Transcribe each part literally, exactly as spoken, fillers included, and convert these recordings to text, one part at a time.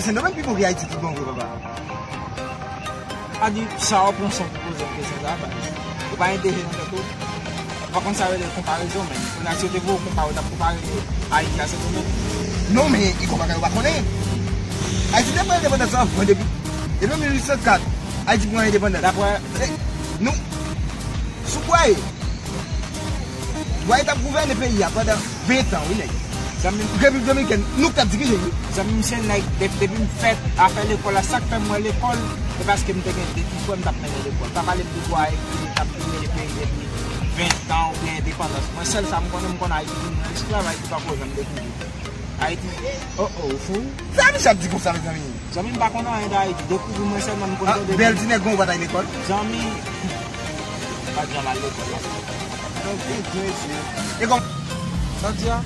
Sendòm pi bon ke Ayiti tout bon vre, papa. A di, sa w pran san pou poze m kesyon sa, baz. Ou pa enterese nan tèt ou. Ou pa konn sa yo rele konparezon, men. Kounye a, si yo te voye w konpare, w t ap konpare Ayiti a Sendomeng? Non, men, e konpa yo pa konnen. Ayiti te pran endepandans anvan depi, depi mil uit san kat, Ayiti pran endepandans. Daprè nou, sou kwa e? Dwa e t ap gouvène peyi a pandan ven tan, wi, nèg. Zanmi m, Repiblik Dominikèn, nou k t ap dirije, wi. Zanmi m, se nèg, de-, depi m fèt, afè lekòl la, sa k fè m wè lekòl, se paske m te gen de ti frè m t ap mennen lekòl. Pa pale m de dwa e ki t ap dirije peyi depi ven tan oubyen endepandans. Mwen, sèl sa m konnen, m konn Ayiti vin nan esklav, Ayiti pa ko janm dekouvri. Ayiti, oh, oh, ou fou? Sa Michel ap di konsa, mezanmi? Zanmi, m pa konn anyen de Ayiti. Dekouvri mwen sèlman, m konn Ah, tande bèl ti nèg kon ou pa t al lekòl? Zanmi, m pa t janm al lekòl, non. Ok, mesye. E kòm Sa di a?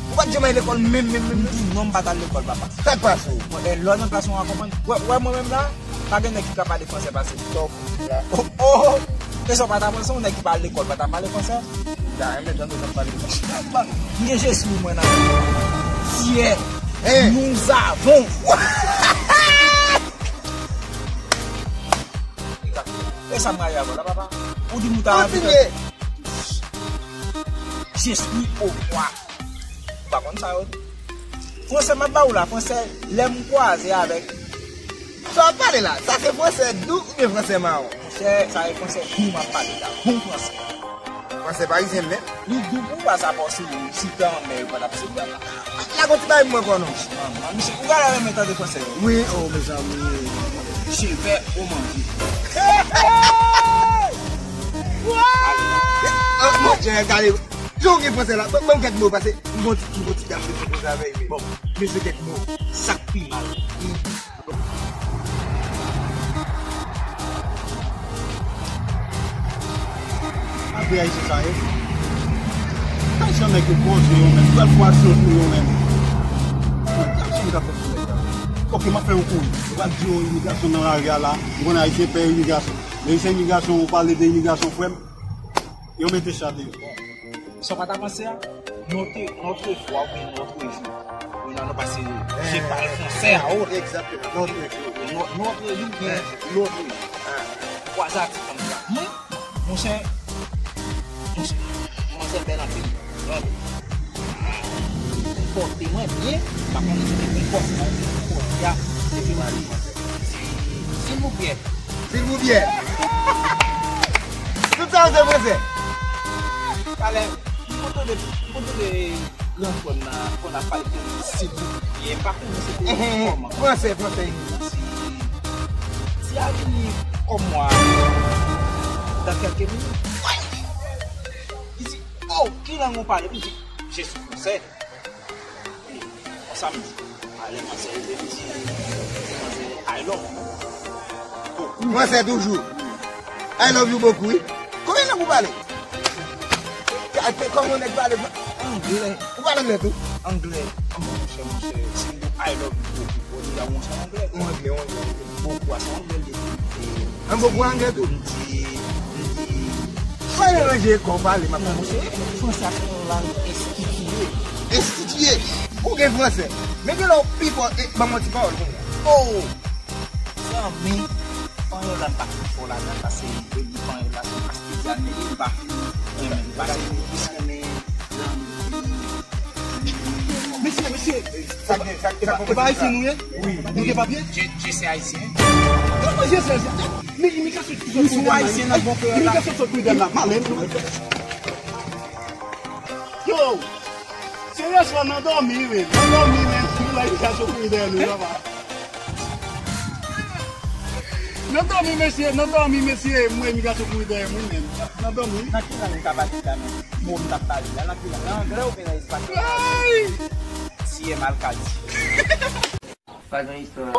Ou pa t janm al lekòl menm, menm, menm, menm? M di non, m pa t al lekòl, papa. Sa k pase w? Mwen, e, lè w nan klas ou a konprann. Wè, wè mwen menm la, pa gen nèg ki ka pale fransè pase m. Sa w fou la? Oh, oh! E sa w pa ta panse, yon nèg ki pa al lekòl pa ta pale fransè? M ta renmen tande sa m pale fransè. M gen je suis mwen nan. Tiè. Hein? Nous avons. E sa m rayi avè w la, papa. Ou di m ou ta anvi Kontinye. Je suis au roi. Ou pa konn sa yo di. Fransè m ap ba ou la, fransè, lè m kwaze avèk Sa w ap pale la? Sa se fransè dou oubyen fransè mawon? Monchè, sa e fransè dou m ap pale la. Bon fransè. Fransè parizyen menm? Li dou pou w pa sa paske si te anmè yo pa t ap site. Lage yon ti bagay pou mwen ankò non. Manman, misye, ou genlè renmen tande fransè yo. Wi, oh, mezanmi. Cheve o manje. Oh, mon Dieu, gade. Jan w gen fransè la, ban m kèk mo, paske m gon ti, m gon ti dam de konpoze avè l, men. Bon, mesye kèk mo, sa k pi mal. Apre Ayisyen sa yo, Ayisyen nèg yo poze yo menm, pral fè aksyon sou yo menm. Mwen, aksyon m ka fè sou nèg la. Ok, m ap fè yon kouri. Ou pral di yo imigrasyon nan lari a la, m konn Ayisyen pè imigrasyon. Men se imigrasyon, ou pale de imigrasyon, frè m, yo mete cha deyò. Sa w pa ta panse a? Notre, notre foi oubyen notre jour. Ou nan nou pase je parle français a haut. Exactement. Notre jour. No-, notre jour oubyen notre jour. Kwa sa ti fanm sa. Mwen, monchè, monchè, manzè bèl anpil. Tande. Konpòte mwen byen, pa konnen si te konpòte mwen, konpòte a, epi mwen di, silvouplè, Silvouplè. Tout sa yo se fransè. Talè, m konn tande, m konn tande gran frè m nan konn ap pale pou silvouplè. M pa konnen se te kòman. Fransè, fransè. Si, si a vini kòm mwa, dans quelques minutes. Li di, oh, ki lang ou pale? M di, je suis français. Konsa m di, ale fransè, li di, I love you. Bokou. Fransè toujou. I love you beaucoup, wi. Konbyen lang ou pale? Kòman nèg pale anglè? Ou pale anglè tou? Anglè. Monchè, monchè, si m di I love you beaucoup, ou di a monchè anglè. Anglè, anglè. Bokou a se anglè li ye. An bokou anglè tou. M di, m di. Pa melanje kò w pale, m ap tande. Monchè, fransè a se yon lang enstitiye. Enstitiye? Ou gen fransè. Men gen lè w pi fò, e, ban m yon ti pawòl kounye a. Oh! Zanmi, panyòl la m pa twò fò ladan, paske yo di panyòl la se yon kastidyane, m pa renmen, m pa se, m plis renmen lang. Mesye, mesye, sa gen, sa gen, sa gen. E pa Ayisyen nou ye? Wi. Nou gen papye? Je, je suis haïtien. Kòman je suis haïtien? Men imigrasyon sot kou dèm la. Imigrasyon sot kou dèm la. Malè nou. Yo! Seryezman, nan dòmi, men. Nan dòmi, men. Pou la imigrasyon kou dèm nou, papa. Nan dòmi, mesye, nan dòmi, mesye, mwen, imigrasyon kouri dèyè mwen menm. Nan dòmi. Nan ki lang ou ka pale la menm? Mo m t ap pale la, nan ki lang? Nan anglè oubyen nan espanyòl? Ay! Tiye mal ka di. Pa gen istwa.